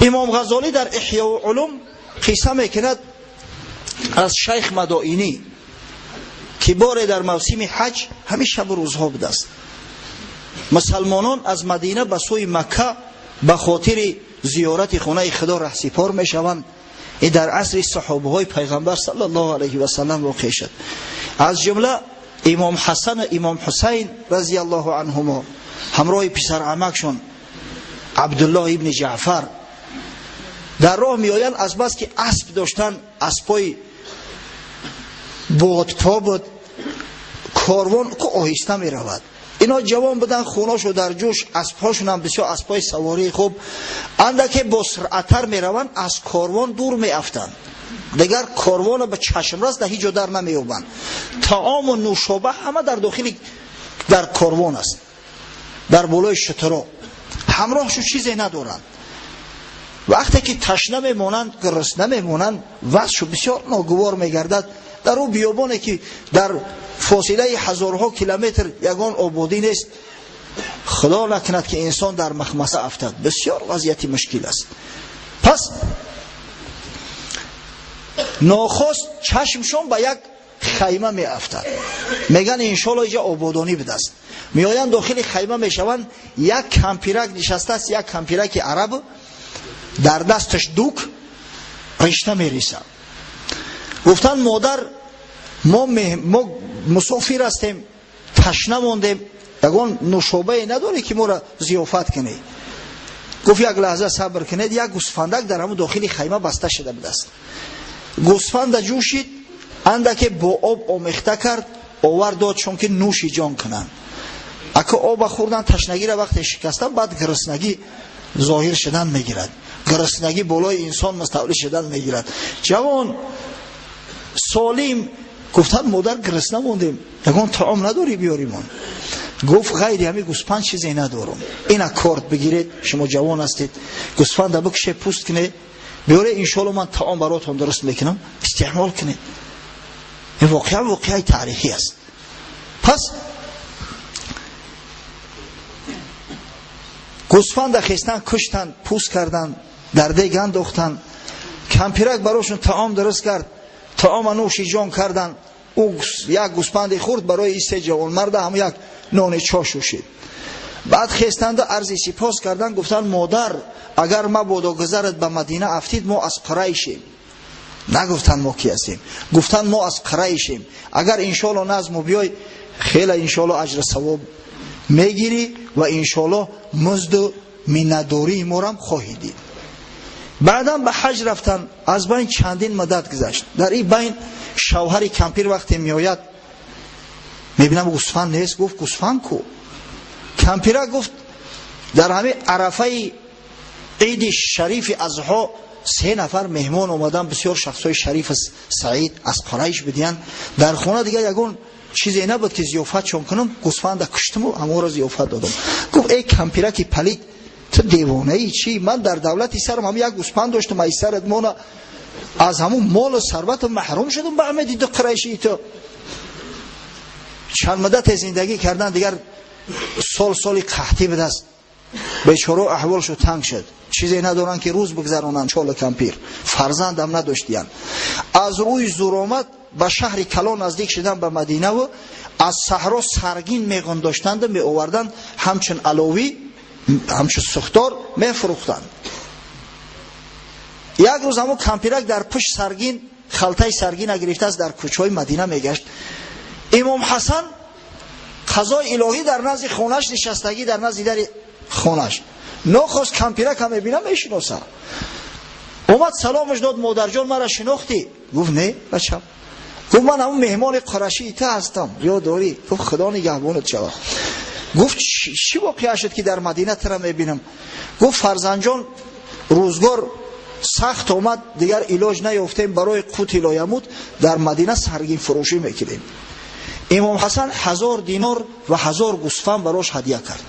Имом Ғазолӣ дар Иҳёи улум қисса мекунад аз шайх Мадоинӣ ки боре дар мавсими ҳаҷ ҳамин шабу рӯзҳо будааст. Мусалмонон аз Мадина ба сӯи Макка ба хотири зиёрати хонаи Худо раҳсипор мешаванд. Ин дар асри саҳобаҳои пайғамбар саллаллоҳу алайҳи васаллам воқеъ шуд. Аз ҷумла имом Ҳасан ва имом Ҳусайн разияллоҳу анҳумо ҳамроҳи писарамакшон Абдуллоҳ ибни Ҷаъфар дар роҳ меоянд. Аз бас ки асп доштанд, аспҳои бодпо буд, корвон ку оҳиста меравад. Ино ҷавон буданд, хуношо дар ҷӯш, аспҳошонам бисёр аспҳои савории хуб, андаке бо суръаттар мераванд, аз корвон дур меафтанд. Дигар корвонро ба чашмрас дар ҳеҷ ҷо дар намеёбанд. Таому нӯшоба ҳама дар дохили дар корвон аст, дар болои шутуро ҳамроҳшу чизе надоранд. Вақте ки ташна мемонанд, гурусна мемонанд, вазъшу бисёр ногувор мегардад. Дар ӯ биёбоне ки дар фосилаи ҳазорҳо километр ягон ободӣ нест, худо накунад ки инсон дар махмаса афтад. Бисёр вазъияти мушкил аст. Пас нохост чашмшон ба як хайма меафтад. Меган иншоалло иҷа ободонӣ будаст. Меоянд, дохили хайма мешаванд, як кампирак нишастааст, як кампираки араб, дар дасташ дук ришта мерисад. Гуфтанд: модар, мо мусофир ҳастем, ташна мондем, ягон нӯшобае надорӣ ки моро зиёфат кунӣ? Гуфт: як лаҳза сабр кунед. Як гӯсфандак дар ҳамун дохили хайма баста шуда будааст. Гӯсфанда ҷӯшид, андаке бо об омехта кард, овар дод, чун ки нӯши ҷон кунанд. Ака оба хӯрдан, ташнагиро вақте шикастан, баъд гуруснагӣ зоҳир шудан мегирад, гуруснагӣ болои инсон муставлӣ шудан мегирад. Ҷавон солим гуфтанд: модар, гурусна мондем, ягон таом надорӣ биёримон? Гуфт: ғайри ҳамин гӯсфанд чизе надорам. Ина корд бигиред, шумо ҷавон ҳастед, гӯсфанда бикше, пӯст кунед, биёре, иншоалло ман таом баротон дуруст мекунам, истеъмол кунед. Ин воқеа воқеаи таърихӣ аст. Пас гӯсфанда хестан, куштанд, пӯст карданд, дар дег андохтанд. Кампирак барошон таом дуруст кард, таома нӯши ҷон карданд. Ӯ як гӯсфанди хурд барои се ҷавонмарда ҳам як нони чош шушид. Баъд хестанда арзи сипос карданд, гуфтанд: модар, агар мабодо гузарат ба Мадина афтид, мо аз Қурайшем. Нагуфтанд мо ки ҳастем, гуфтанд мо аз Қурайшем. Агар иншоалло назму биёй, хеле иншоалло аҷру савоб мегирӣ ва иншоалло музду миннатдории морам хоҳӣ дид. Баъдан ба ҳаҷ рафтанд. Аз байн чандин муддат гузашт. Дар ин байн шавҳари кампир вақте меояд, мебинам гӯсфанд нест. Гуфт: гӯсфанд ку? Кампира гуфт: дар ҳамин арафаи иди шарифи Азҳо се нафар меҳмон омадан, бисёр шахсҳои шариф саид аз Қурайш будиянд. Дар хона дигар ягон чизе набуд ки зиёфатшон кунам, гӯсфанда куштуму ҳамонро зиёфат додам. Гуфт: эй кампираки палид, ту девонаи чӣ? Ман дар давлати сарам ҳам як гӯсфанд доштам, ай сарат мона аз ҳамун молу сарвату маҳрум шудам ба ҳамаи диду қурайшии ту. Чанд муддате зиндагӣ кардан, дигар сол соли қаҳтӣ будааст. Бечоро аҳволшу танг шуд, чизе надоранд ки рӯз бигзаронанд. Чолу кампир фарзандам надоштиянд. Аз рӯи зуромад ба шаҳри калон наздик шудан, ба Мадинаву аз саҳро саргин меғондоштанду меоварданд, ҳамчун аловӣ, ҳамчун сухтор мефурӯхтанд. Як рӯз ҳамун кампирак дар пушт саргин, халтаи саргина гирифтааст, дар кӯчаҳои Мадина мегашт. Имом Ҳасан қазои илоҳӣ дар назди хонаш нишастагӣ, дар назди дари хонаш. Нохост кампирака мебина, мешиноса. Омад, саломаш дод: модарҷон, мара шинохтӣ? Гуфт: не, бачам. Гуфт: ман ҳамун меҳмони қурашии ту ҳастам, ёд дорӣ? Гуфт: худо нигаҳбонат шавад. Гуфт: чӣ воқеа шуд ки дар Мадина тура мебинам? Гуфт: фарзандҷон, рӯзгор сахт омад, дигар илоҷ наёфтем, барои қути лоямут дар Мадина саргин фурӯшӣ мекунем. Имом Ҳасан 1000 динор ва 1000 гӯсфанд барош ҳадя кард.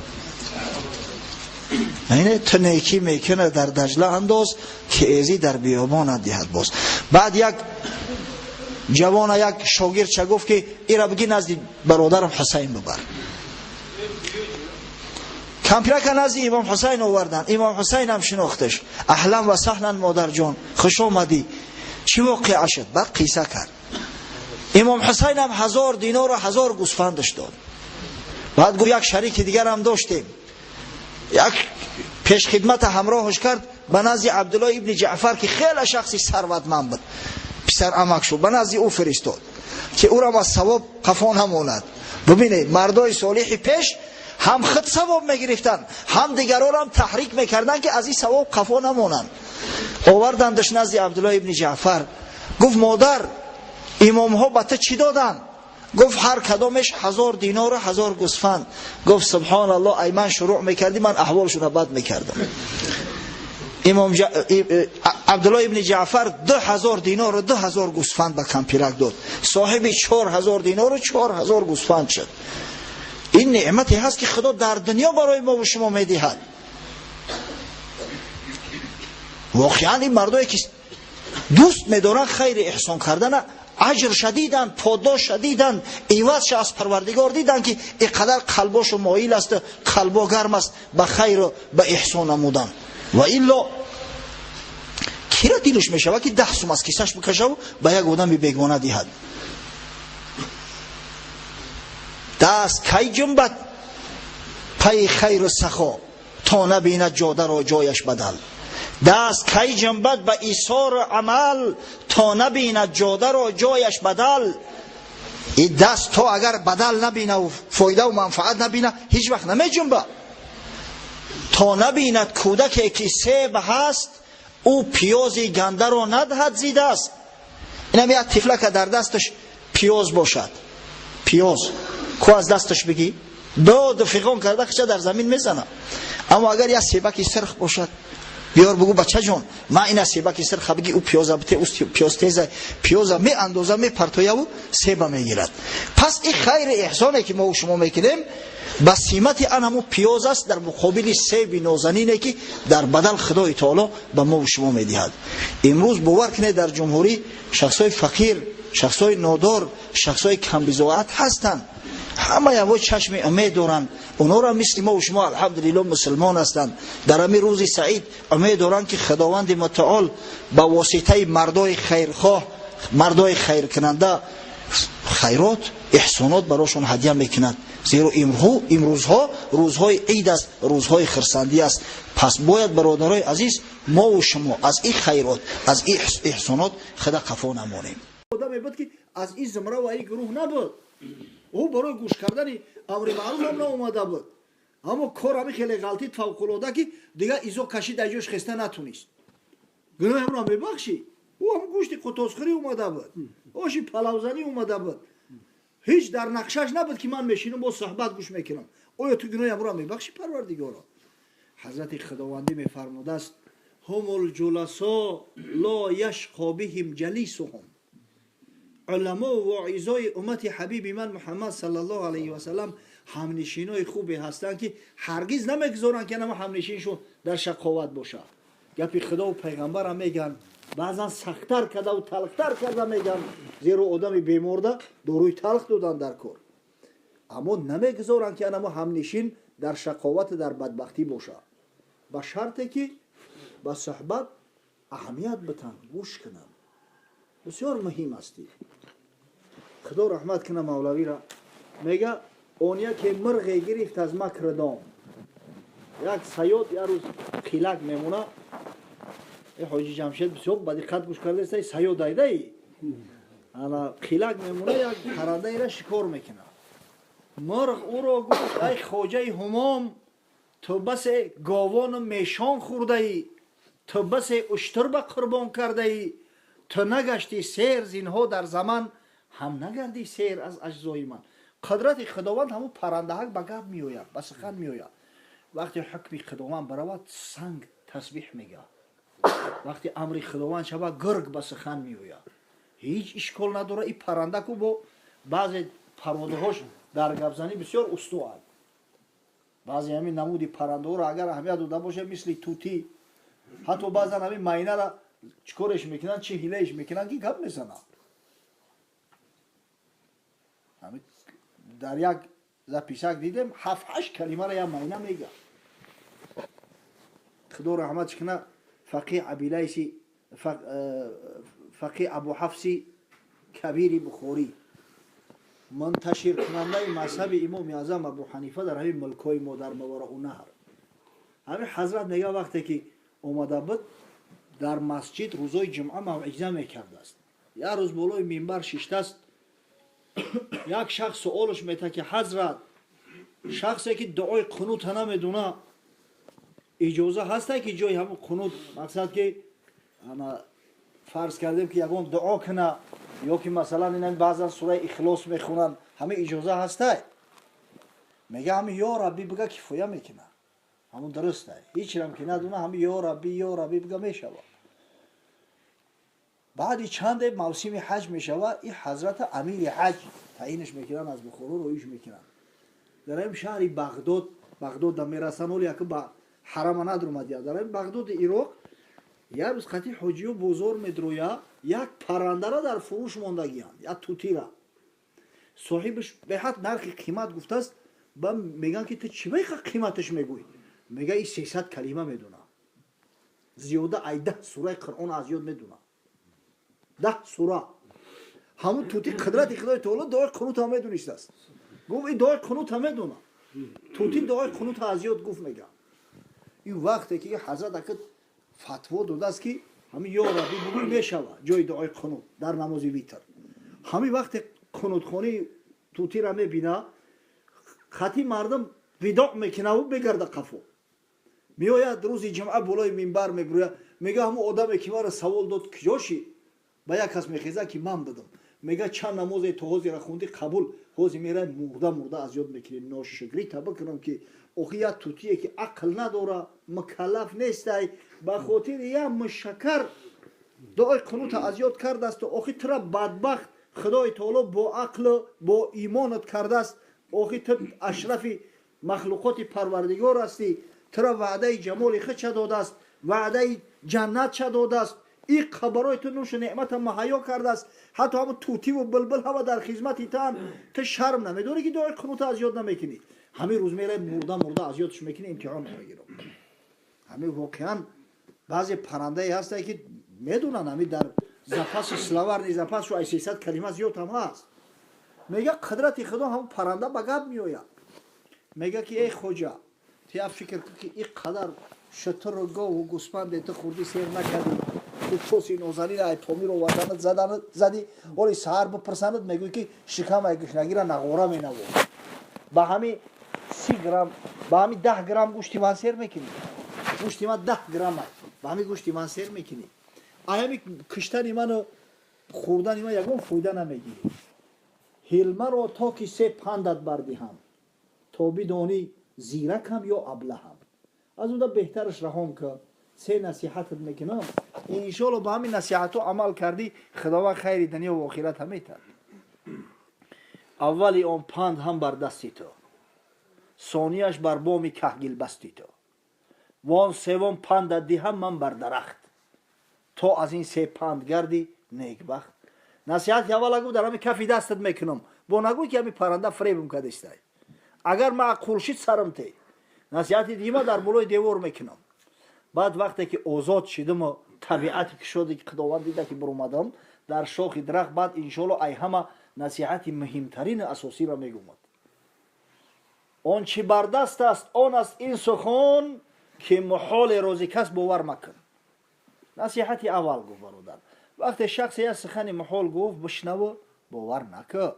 Яъне ту некӣ мекунад, дар Даҷла андоз, ки эзӣ дар биёбонат диҳад боз. Баъд як ҷавона, як шогирдча гуфт ки ира биги назди бародарам Ҳусайн бибар. Кампирака назди Имом Ҳусайн оварданд. Имом Ҳусайн ҳам шинохташ. Аҳлан ва саҳлан, модарҷон, хуш омадӣ. Чӣ воқеа шуд? Баъд қисса кард. Имом Ҳусайн ҳам 1000 динор ва 1000 гӯсфандаш дод. Баъд гуфт як шарики дигар ҳам доштем. Як пешхидмат ҳамроҳаш кард ба назди Абдуллоҳ ибни Ҷаъфар, ки хеле шахси сарватманд буд, писар амак шуд, ба назди ӯ фиристод, ки ӯрам аз савоб қафо намонад. Бубинед, мардои солиҳи пеш ҳам худ савоб мегирифтанд, ҳам дигарон таҳрик мекарданд, ки аз ин савоб қафо намонанд. Овардандаш назди Абдуллоҳ ибни Ҷаъфар. Гуфт модар, имомҳо ба ту чӣ доданд? Гуфт ҳар кадомеш 1000 динор ва 1000 гӯсфанд. Гуфт субҳоналлоҳ, ай ман шурӯъ мекардӣ, ман аҳволшонро бад мекардам. Имом Абдуллоҳ ибни Ҷаъфар 2000 динор ва 2000 гӯсфанд ба кампирак дод. Соҳиби 4000 динор ва 4000 гӯсфанд шуд. Ин неъмате ҳаст, ки Худо дар дунё барои мо ва шумо медиҳад. Воқеан ин мардое ки дӯст медоранд хайри эҳсон кардана, аҷр шадиданд, подош шадиданд, ивазша аз Парвардигор диданд, ки ин қадар қалбошу моил аст, қалбо гарм аст ба хайру ба эҳсон намудан. Ва илло кира дилш мешавад, ки 10 сум аз кисаш бикашаву ба як одами бегона диҳад? Даст кай ҷунбад пайи хайру сахо, то набинад ҷодаро ҷояш бадал. Даст кай ҷунбад ба исору амал, то набинад ҷодаро ҷояш бадал. Ин даст то агар бадал набинаву фоидаву манфаат набина, ҳеҷ вақт намеҷунбад. То набинад кӯдаке ки себ ҳаст, ӯ пиёзи гандаро надиҳад зидаст. Инам як тифлака дар дасташ пиёз бошад, пиёз ку аз дасташ бигӣ, доду фиғон карда хича дар замин мезанад. Аммо агар як себаки сирх бошад, биёр бугӯ бача ҷон, ман ина себаки сирха бигӣ, ӯ пиёза бите, ӯ пиёз теза, пиёза меандоза, мепартояву себа мегирад. Пас ин хайри эҳсоне ки мо шумо мекунем, ба симати ан ҳамун пиёз аст дар муқобили себи нозанине, ки дар бадал Худои таоло ба мо шумо медиҳад. Имрӯз бовар кунед, дар ҷумҳурӣ шахсҳои фақир, шахсҳои нодор, шахсҳои камбизоат ҳастанд. Ҳама яво чашми умед доранд. Онҳоро мисли мо шумо алҳамдулиллоҳ мусулмон ҳастанд. Дар ҳамин рӯзи саид умед доранд, ки Худованди мутаол ба воситаи мардои хайрхоҳ, мардои хайркунанда хайрот, эҳсонот барошон ҳадя мекунад. Зеро имрӯзҳо рӯзҳои ид аст, рӯзҳои хирсандӣ аст. Пас бояд бародарои азиз, мо ва шумо аз ин хайрот, аз ин эҳсонот худа қафо намонем. Одаме буд, ки аз ин зумра ва ин гурӯҳ набуд. Ӯ барои гӯш кардани амри маъруф ҳам наомада буд. Аммо кор ҳами хеле ғалтид фавқулода, ки дигар изо кашид, аз ҷош хеста натунист. Гуноҳамро мебахшӣ. Ӯ ҳам гӯшти қутозхӯрӣ омада буд, оши палавзанӣ омада буд. Ҳеҷ дар нақшаш набуд, ки ман мешинам бо суҳбат гӯш мекунам. Оё ту гуноҳамро мебахшӣ, Парвардигоро? Ҳазрати Худовандӣ мефармудааст: ҳумул ҷуласо ло яшқо биҳим ҷалисуҳум. Уламо воизои уммати ҳабиби ман Муҳаммад саллаллоҳу алайҳи васаллам ҳамнишинои хубе ҳастанд, ки ҳаргиз намегузоранд, ки ана ҳамнишиншон дар шақоват бошад. Гапи Худову пайғамбарам мегӯянд, баъзан сахттар кардаву талхтар карда мегӯянд, зеро одами беморда доруи талх додан дар кор. Аммо намегузоранд, ки анамо ҳамнишин дар шақовату дар бадбахтӣ бошад, ба шарте ки ба суҳбат аҳамият битанд, гӯш кунанд. Бисёр муҳим астӣ. Худо раҳмат куна мавлавира, мега он яке мирғе гирифт аз макри дом. Як саёд як рӯз қилак мемона. Ҳоҷи Ҷамшед бисёр ба диққат гӯш кардаест, саёд айдаи ана қилак мемона, як паррандаеро шикор мекунад. Мирғ ӯро гуфт: ай хоҷаи ҳумом, ту басе говону мешон хӯрдаӣ, ту басе уштур ба қурбон кардаӣ, ту нагашти сер зинҳо дар заман, ҳам нагардӣ сер аз аҷзои ман. Қудрати Худованд, ҳамун паррандаҳак ба гап меояд, ба сухан меояд. Вақте ҳукми Худованд баравад, санг тасбиҳ мегӯяд. Вақте амри Худованд шавад, гург ба сухан меояд. Ҳеҷ ишкол надорад. Ин паррандаку бо баъзе парводаҳош дар гапзанӣ бисёр устуанд. Баъзе ҳамин намуди паррандаҳоро агар аҳамият дода бошад, мисли тутӣ, ҳатто баъзан ҳамин майнара чӣ кореш мекунанд, чӣ ҳилаеш мекунанд, ки гап мезананд. Дар як записак дидем, 7-8 калимаро як майна мегӯяд. Худо раҳматш куна, фақиҳ Абилайси, фақиҳ Абуҳафси Кабири Бухорӣ, мунташиркунандаи мазҳаби Имоми Аъзам Абу Ҳанифа дар ҳамин мулкҳои мо, дар Мовароуннаҳр. Ҳамин ҳазрат мега, вақте ки омада буд, дар масҷид рӯзои ҷумъа мавъиза мекардааст. Як рӯз болои минбар шиштааст, як шахс суолш мета, ки ҳазрат, шахсе ки дуои қунута намедуна, иҷоза ҳаста, ки ҷои ҳамун қунут, мақсад ки ана фарз кардем, ки ягон дуо куна, ё ки масалан ина баъзан сураи Ихлос мехонанд, ҳама иҷоза ҳастай? Мега, ҳами «Ё Рабби» бига, кифоя мекуна, ҳамун дурустай. Ҳечрам ки надуна, ҳами «Ё Рабби, ё Рабби» бига, мешава. Баъди чанде мавсими ҳаҷ мешава. И ҳазрата амири ҳаҷ таъинаш мекунанд, аз Бухоро роиш мекунанд. Дар ҳамин шаҳри Бағдод, Бағдодда мерасанд, оли яку ба ҳарама надромадия, дар ҳамин Бағдоди Ироқ як рӯз қати ҳоҷиё бозор медроя, як паррандара дар фурӯш мондагиянд, як тутира. Соҳибаш беҳад нархи қимат гуфтааст. Ба мегӯянд, ки ту чӣ беқа қиматаш мегӯй? Мега, и 300 калима медуна, зиёда ай 10 сураи Қуръон аз ёд медуна, 10 сура. Ҳамун тути, қудрати Худои таоло, дуои қунута медонистааст. Гуфт, и дуои қунута медуна, тути дуои қунута аз ёд гуфт. Мега, ин вақте ки ҳазрат ака фатво додааст, ки ҳамин «Ё Рабби» бугӯй, мешава ҷои дуои қунут дар намози витр. Ҳамин вақте қунутхонии тутира мебина, хати мардум видоъ мекунаву мегарда, қафо меояд. Рӯзи ҷумъа болои минбар мебурӯяд, мега, ҳамун одаме ки маро савол дод, куҷо шид? Ба як кас мехезад, ки ман будам. Мега, чанд намозе то ҳозира хунди? Қабул. Ҳозир мерай, мурда мурда аз ёд мекунӣ. Ношукрита бикунам, ки охи як тутие ки ақл надора, мукаллаф нестай, ба хотири як мушакар дуои қунута аз ёд кардасту. Охи тура бадбахт Худои таоло бо ақлу бо имонат кардааст. Охи ту ашрафи махлуқоти Парвардигор ҳастӣ. Тура ваъдаи ҷамоли худша додааст, ваъдаи ҷаннатша додааст. Иқа барои ту нӯшу неъмата муҳайё кардааст. Ҳатто ҳамун тутиву булбул ҳама дар хизмати таан. Ту шарм намедорӣ, ки дуои қунута аз ёд намекунӣ? Ҳамин рӯз мерай, мурда мурда аз ёдш мекунӣ, имтиҳон мегирам. Ҳамин воқеан баъзе паррандае ҳастае, ки медонанд, ҳамин дар запаси, словарный запасшу ай 300 калима зиёд ҳам ҳаст. Мега, қудрати Худо, ҳамун парранда ба гап меояд, мега, ки эй хоҷа, ту як фикр кун, ки ин қадар шутуру гову гӯспанде ту хурдӣ, сер накардӣ. Ту тоси нозанин ай Помир оварданат, заданат задӣ. Оли саҳар бипурсанад, мегӯй, ки шикам ай гушнагира нағора менаво. Ба ҳами 30 грамм, ба ҳами 10 грамм гӯшти ман сер мекунӣ? Гӯшти ман 10 грамм ай, ба ҳами гӯшти ман сер мекунӣ? Ай ҳами киштани ману хӯрдани ман ягон фоида намегирӣ. Ҳилмаро, то ки се пандат бардиҳам, то бидонӣ зиракам ё аблаҳам, аз уда беҳтараш раҳом кар. Се насиҳатат мекунам, иншоалло ба ҳамин насиҳатҳо амал кардӣ, Худованд хайри дунё ва охират ҳам метад. Аввали он панд ҳам бар дасти ту, сонияш бар боми каҳгилбасти ту, вон севом пандат диҳам ман бар дарахт, то аз ин се панд гарди некбахт. Насиҳати аввала гуфт, дар ҳами кафи дастат мекунам. Бо нагӯй, ки ҳами парранда фиребм кардистай. Агар маъқул шид, сарам те. Насиҳати дима дар болои девор мекунам. Баъд вақте ки озод шидиму табиати кушоде ки Худованд дида, ки биромадам дар шохи дарахт, баъд иншоалло ай ҳама насиҳати муҳимтарини асосиро мегумад. Он чӣ бар даст аст, он аст ин сухон, ки муҳоле рози кас бовар макун. Насиҳати аввал гуфт: бародар, вақте шахсе як сухани муҳол гуфт, бишнаву бовар накун.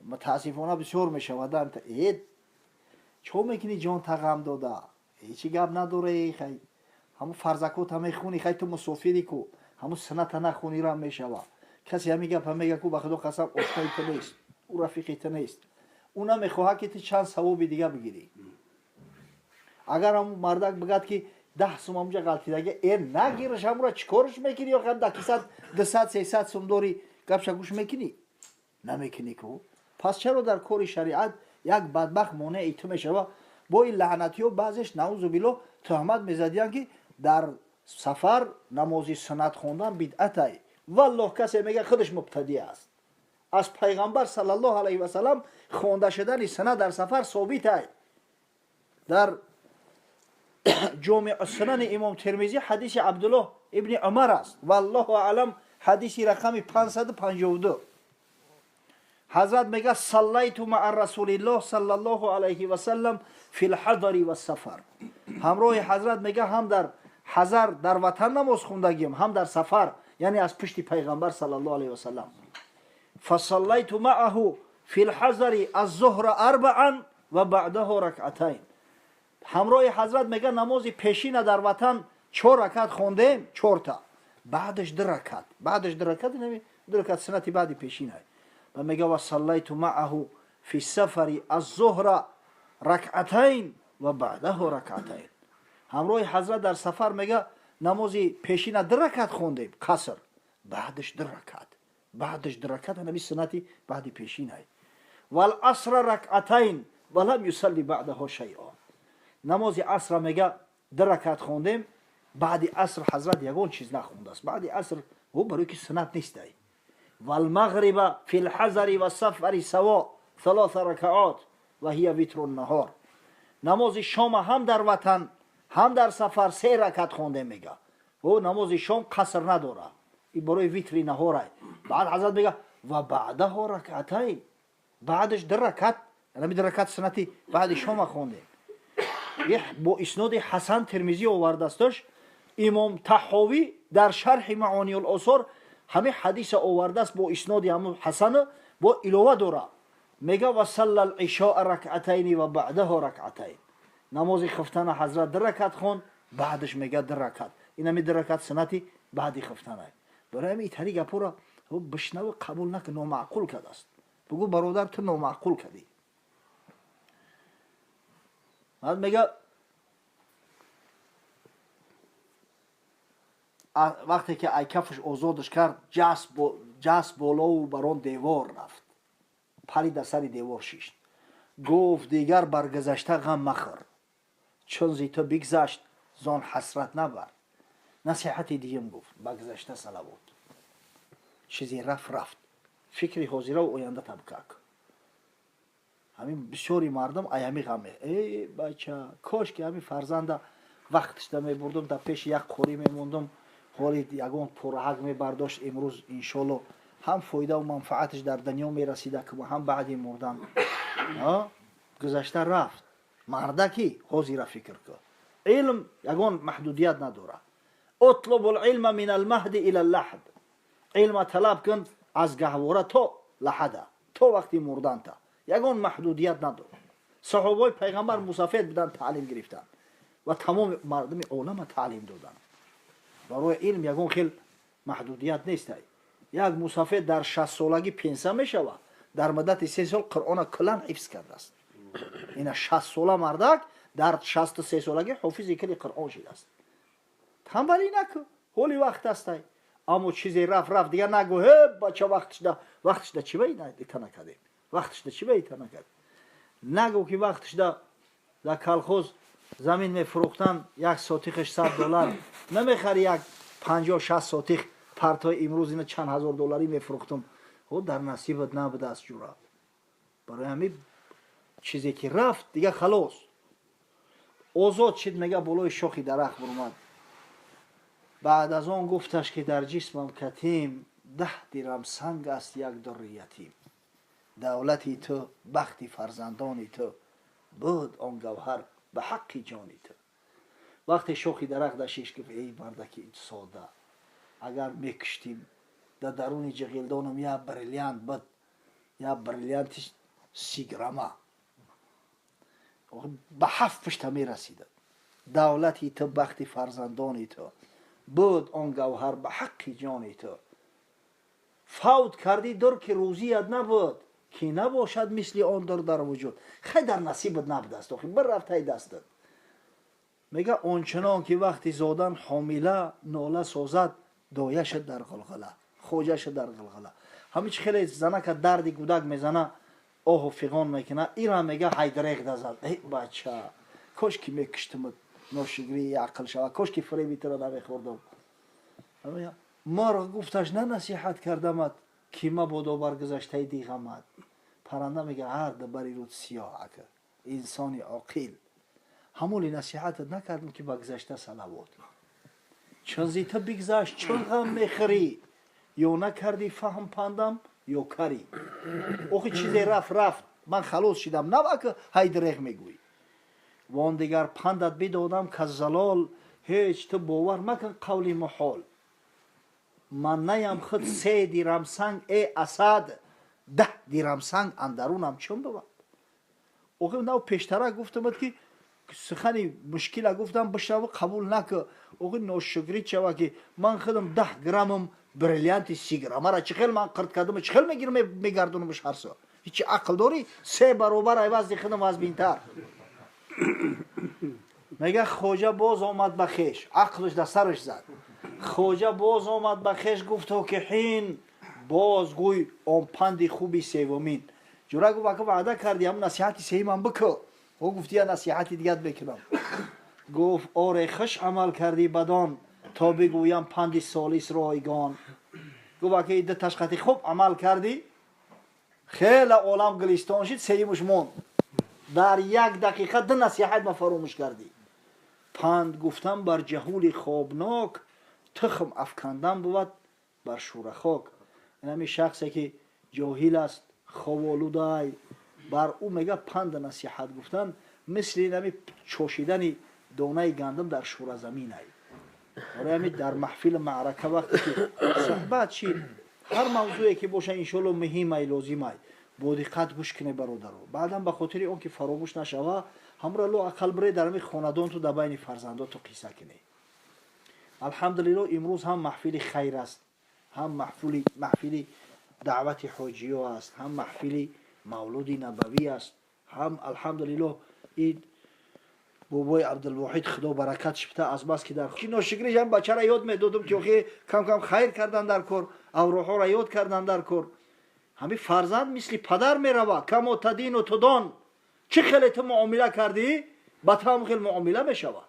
Мутаассифона, бисёр мешавад. Э, чо мекунӣ, ҷон тағам дода, ҳечи гап надоре, хай ҳамун фарзакота мехунӣ, хай ту мусофири ку, ҳамун сунната нахунира мешава. Касе ҳамин гапа мега ку, ба Худо қасам, ошнои ту нест, ӯ рафиқи ту нест, ӯ намехоҳад, ки ту чанд савоби дига бигирӣ. Агар ҳамун мардак бигӯяд, ки 10 сум ҳамунҷа ғалтидаги, э, нагираш ҳамура, чӣ корш мекунӣ? Ё да кисат 200, 300 сум дорӣ, гапша гӯш мекунӣ? Намекунӣ ку. Пас чаро дар кори шариат як бадбахт монеи ту мешава? Бо ин лаънатиҳо баъзеш, наузу билло, туҳмат мезадиянд, ки дар сафар намози суннат хондан бидъатай. Валлоҳ, касе мега, худаш мубтадӣ аст. Аз Пайғамбар саллаллоҳу алайҳи васалам хонда шудани суннат дар сафар собитай. Дар Ҷомеъ Сунани Имом Термизӣ ҳадиси Абдуллоҳ ибни Умар аст. Валлоҳу аълам, ҳадиси рақами 552. Ҳазрат мега: саллайту маа расулиллоҳ саллаллоҳу алайҳи васаллам фил ҳадари вассафар. Ҳамроҳи ҳазрат мега ҳам дар ҳазар, дар ватан намоз хундагим, ҳам дар сафар, яъне аз пушти пайғамбар саллаллоҳу алайҳи васаллам. Фасаллайту маъаҳу фил ҳазари аззуҳра арбаан ва баъдаҳу ракъатайн. Ҳамроҳи ҳазрат мега намози пешина дар ватан 4 ракат хондем, 4та, баъдаш 2 ракат, баъдаш 2 ракат, 2 ракат суннати баъди пешина. Ва мега ва саллайту маъаҳу фи сафари аззуҳра ракъатайн ва баъдаҳу ракъатайн. Ҳамроҳи ҳазрат дар сафар мега намози пешина 2 ракат хондем, қаср, баъдаш 2 ракат, баъдаш 2 ракат, ҳанаби суннати баъди пешина. Вал асра ракъатайн ва лам юсалли баъдаҳу шайъа. Намози асра мега 2 ракат хондем, баъди аср ҳазрат ягон чиз нахондааст. Баъди аср ӯ барои ки суннат нестай. Валмағриба фи лҳазари вассафари саво салоса ракаот ва ҳия витру наҳор. Намози шома ҳам дар ватан ҳам дар сафар 3 ракат хондем мега. Ӯ намози шом қаср надора, и барои витри наҳорай. Баъд ҳазрат мега ва баъдаҳу ракатайн, баъдаш 2 ракат, ами 2 ракат суннати баъди шома хондем. Бо исноди Ҳасан Термизӣ овардаасташ. Имом Таҳовӣ дар шарҳи Маониул Осор ҳамин ҳадиса овардааст бо исноди ҳамун Ҳасана, бо илова дора. Мега ва салла лишоа ракъатайни ва баъдаҳу ракъатайн. Намози хифтана ҳазрат 2 ракат хонд, баъдаш мега 2 ракат. Инами 2 ракат суннати баъди хифтана. Барои ҳамин итари гапҳоро бишнаву қабул накун, номаъқул кардааст. Бугӯ бародар, ту номаъқул кардӣ. Баъд мега вақте ки айкафаш озодаш кард, ҷасп болову бар он девор рафт, пари дар сари девор шишт. Гуфт: дигар бар гузашта ғам махӯр, чун зи ту бигзашт зон ҳасрат набар. Насиҳати дуюм гуфт: ба гузашта салавот. Чизе рафт рафт, фикри ҳозираву оянда табкак. Ҳамин бисёри мардум ай ҳамин ғам эй бача, кош ки ҳамин фарзанда вақташда мебурдум, дар пеши як қорӣ мемондум, ҳоли ягон пурраҳак мебардошт, имрӯз иншолло ҳам фоидаву манфааташ дар дунё мерасида, ҳам баъди мурдан. Гузашта рафт. Мардаки ҳозира фикр кун. Илм ягон маҳдудият надорад. Утлубу лилма мин алмаҳди ила ллаҳд. Илма талаб кун аз гаҳвора то лаҳада, то вақти мурданта. Ягон маҳдудият надорад. Саҳобаҳои пайғамбар мусафед буданд, таълим гирифтанд ва тамоми мардуми олама таълим доданд. Барои илм ягон хел маҳдудият нестай. Як мусафед дар 60 солагӣ пенсия мешавад, дар муддати 3 сол Қуръона куллан ҳифз кардааст. Ина 60 сола мардак дар 63 солагӣ ҳофизи кулли Қуръон шудааст. Танбалӣ накун, ҳоли вақт астай. Аммо чизе рафт рафт, дигар нагӯ ҳе бача вақташда, вақташда чӣ ба ита накардем, вақташда чӣ ба ита накардем. Нагӯ ки вақташда дар колхоз замин мефурӯхтан як сотихаш $100, намехари як 50-60 сотих партои имрӯз ина чанд ҳазор долларӣ мефурӯхтум. Ҳо дар насибат набудааст ҷура. Барои ҳамин чизе ки рафт дигар халос. Озод шид, мега болои шохи дарахт бурмад. Баъд аз он гуфташ ки дар ҷисмам катим 10 дирам санг аст, як дурри ятим. Давлати ту бахти фарзандони ту буд, он гавҳар ба ҳаққи ҷони ту. Вақте шохи дарахт дашиш гуфт: эй мардаки сода, агар мекуштим дар даруни ҷиғилдонам як бриллиант буд, як бриллианти 30 грамма ба 7 пушта мерасида. Давлати ту бахти фарзандони ту буд, он гавҳар ба ҳаққи ҷони ту. Фавт кардӣ дур ки рӯзият набуд, ки набошад мисли он дур дар вуҷуд. Хай дар насибат набудааст, охи бирафтай дастат. Мега ончунон ки вақти зодан ҳомила нола созад, дояша дар ғулғула, хоҷаша дар ғулғула. Ҳамин чи хеле занака дарди гудак мезана, оҳу фиғон мекуна, ира мега ҳайдареғ дазад. Эй бача, кош ки мекуштимат, ношугрии ақл шава, кош ки фиреби туро намехӯрдам. Морғ гуфташ: на насиҳат кардамат, ки мабодо бар гузаштаи диғамат. Парранда мега: ҳар бари рӯд сиёҳ ака, инсони оқил. Ҳамоли насиҳатат накардам, ки ба гузашта салавот. Чун зи ту бигзашт, чун ғам мехӯрӣ, ё накардӣ фаҳм пандам, ё карӣ. Охи, чизе рафт, рафт, ман халос шидам, навака ҳай дреғ мегӯӣ. Вон дигар пандат бидодам, каз залол ҳеҷ ту бовар макун қавли муҳол. Ман наям худ 3 дирам санг, э асад, 10 дирам санг андарунам чун бувад? Охи, нав пештара гуфтамад, ки сухани мушкила гуфтам, бишнаву қабул наку. Охи, ношукрӣ чава, ки ман худам 10 граммам бриллианти 30 граммара чӣ хел ман қирт кардам, чӣ хел мегирам, мегардонамш ҳар сол? Ҳичи ақл дорӣ? Се баробар айвазди худам вазбинтар. Мега, хоҷа боз омад ба хеш, ақлш дар сараш зад. Хоҷа боз омад ба хеш, гуфто, ки ҳин боз гӯй он панди хуби севумин. Ҷура гуфт: «Ака, ваъда кардӣ, ҳамн насиҳати сеюмам бикӯ». Ӯ гуфт: «Я насиҳати дигат мекунам». Гуфт: «Оре, хуш амал кардӣ бадон, то бигӯям панди солис ройгон». Гуфт: «Ака, ида ташқати хуб амал кардӣ, хеле олам гулистон шид, сеюмаш монд. Дар як дақиқа ду насиҳат ма фаромӯш кардӣ». Панд гуфтан бар ҷаҳули хобнок тухм афкандан бувад бар шӯрахок. Инами шахсе, ки ҷоҳил аст, ховолудай, бар ӯ, мега, панда насиҳат гуфтан мисли инами чошидани донаи гандум дар шӯразаминай. Барои ҳамин дар маҳфили маърака вақте ки суҳбат шид, ҳар мавзӯе ки боша, иншоалло муҳимай, лозимай, бо диққат гӯш кунед, бародаро. Баъдан ба хотири он ки фаромӯш нашава, ҳамро ло ақал бире дар ҳамин хонадонту, дар байни фарзандоту қисса кунед. Алҳамдулилло, имрӯз ҳам маҳфили хайр аст, ҳам маҳфили даъвати ҳоҷиё аст, ҳам маҳфили мавлуди набавӣ аст, ҳам, алҳамдулилло, ин бобои Абдулвоҳид, худо баракатш бита, азбас ки дар ношукриш ҳам бачара ёд медодум, ки охи, кам кам хайр кардан дар кор, авроҳоро ёд кардан дар кор. Ҳамин фарзанд мисли падар мерава. كما تدين تدان. Чӣ хеле ту муомила кардӣ, ба ту ҳам хел муомила мешавад.